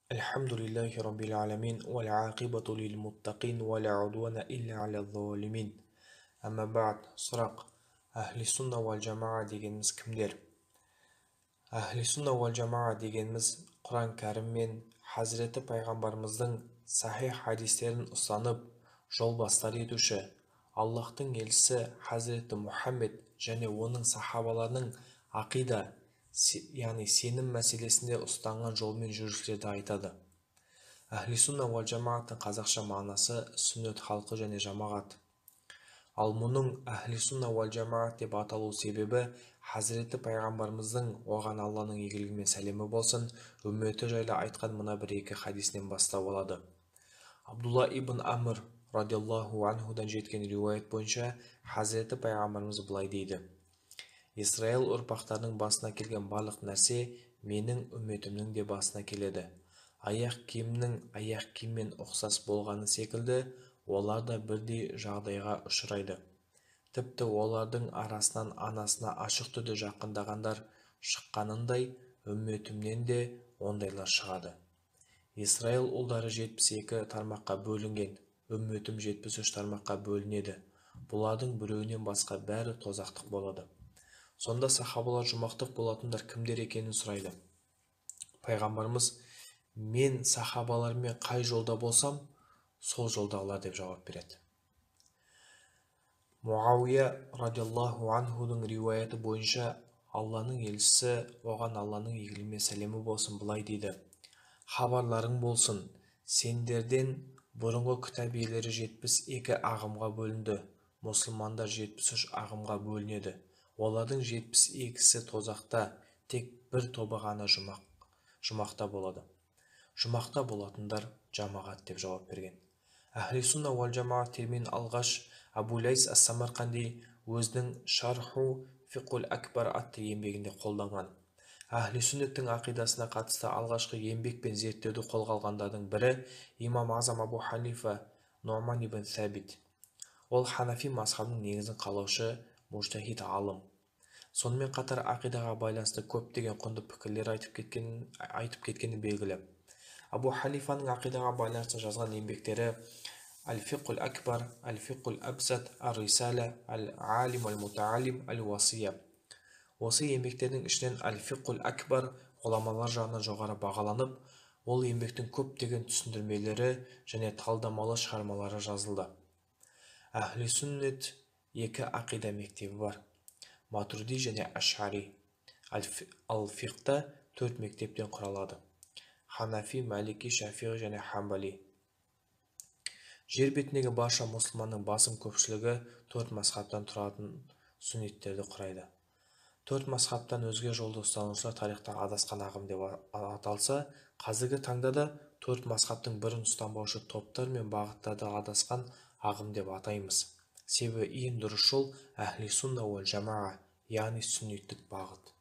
Әлхамдулиллахи раббил аламин, уәл ақибату лил муттақин, уә ла удуана илля аля залимин. Әмма ба'д. Сұрақ: Әхли сунна уәл жамаа дегеніміз кімдер? Әхли сунна уәл жамаа дегеніміз Құран Кәрім мен Хазіреті Пайғамбарымыздың сахих хадистерін ұстанып, жол бастар етуші, Аллахтың елшісі Хазіреті Мұхаммед және оның сахабаларының ақида, яғни сенім мәселесінде ұстанған жолмен жүрушілерді айтады. Әхли сунна уәл жамааттың қазақша мағынасы сүннет халқы және жамағат. Ал мұның әхли сунна уәл жамаат деп аталу себебі Хазіреті Пайғамбарымыздың, оған Алланың игілігі мен сәлемі болсын, үмметі жайлы айтқан мына бір-екі хадисінен бастау алады. Абдулла ибн Амр радиаллаху анхудан жеткен риуаят бойынша Хазіреті Пайғамбарымыз былай дейді: Исраил ұрпақтарының басына келген барлық нәрсе менің үмметімнің де басына келеді. Аяқ киімнің аяқ киіммен ұқсас болғаны секілді, олар да бірдей жағдайға ұшырайды. Тіпті олардың арасынан анасына ашық түрде жақындағандар шыққанындай, үмметімнен де ондайлар шығады. Исраил ұлдары 72 тармаққа бөлінген, үмметім 73 тармаққа бөлінеді. Бұлардың біреуінен басқа бәрі тозақтық болады. Сонда сахабалар жұмақтық болатындар кімдер екенін сұрайды. Пайғамбарымыз: мен сахабалармен қай жолда болсам, сол жолдағылар деп жауап береді. Муауия радиаллаху анхудың риуаяты бойынша Алланың елшісі, оған Алланың игілігі мен сәлемі болсын, былай дейді: хабарларың болсын, сендерден бұрынғы кітап иелері 72 ағымға бөлінді, мұсылмандар 73 ағымға бөлінеді. Олардың 72-сі тозақта, тек бір тобы ғана жұмақта болады. Жұмақта болатындар жамағат деп жауап берген. Әхли сунна уәл жамаат терминін алғаш Абу Лайс ас-Самарқанди өзінің Шарху Фиқул Акбар атты еңбегінде қолданған. Әхли сүннеттің ақидасына қатысты алғашқы еңбек пен зерттеуді қолға алғандардың бірі имам Азам Абу Ханифа Нуъман ибн Сабит. Ол ханафи мазхабының негізін қалаушы мужтахид ғалым. Сонымен қатар ақидаға байланысты көптеген құнды пікірлер айтып кеткені белгілі. Абу Ханифаның ақидаға байланысты жазған еңбектері Әл-Фиқул Акбар, Әл-Фиқул Абсат, Ар-Рисала, Әл-Алим Әл-Мутаалим, Әл-Уасия. Осы еңбектердің ішінен Әл-Фиқул Акбар ғұламалар жағынан жоғары бағаланып, ол еңбектің көптеген түсіндірмелері және талдамалы шығармалары жазылды. Әхли сүннет екі ақида мектебі бар: Матуриди және Ашари. Ал фиқта 4 мектептен құралады: Ханафи, Малики, Шафиғи және Хамбали. Жер бетіндегі барша мұсылманның басым көпшілігі 4 мазхабтан тұратын сүннеттерді құрайды. 4 мазхабтан өзге жолды ұстанушылар тарихта адасқан ағым деп аталса, қазіргі таңда да 4 мазхабтың бірін ұстанбаушы топтар мен бағыттарды адасқан ағым деп атаймыз. Себебі ең дұрыс жол әхли сунна уәл жамаа, яғни сүннеттік бағыт.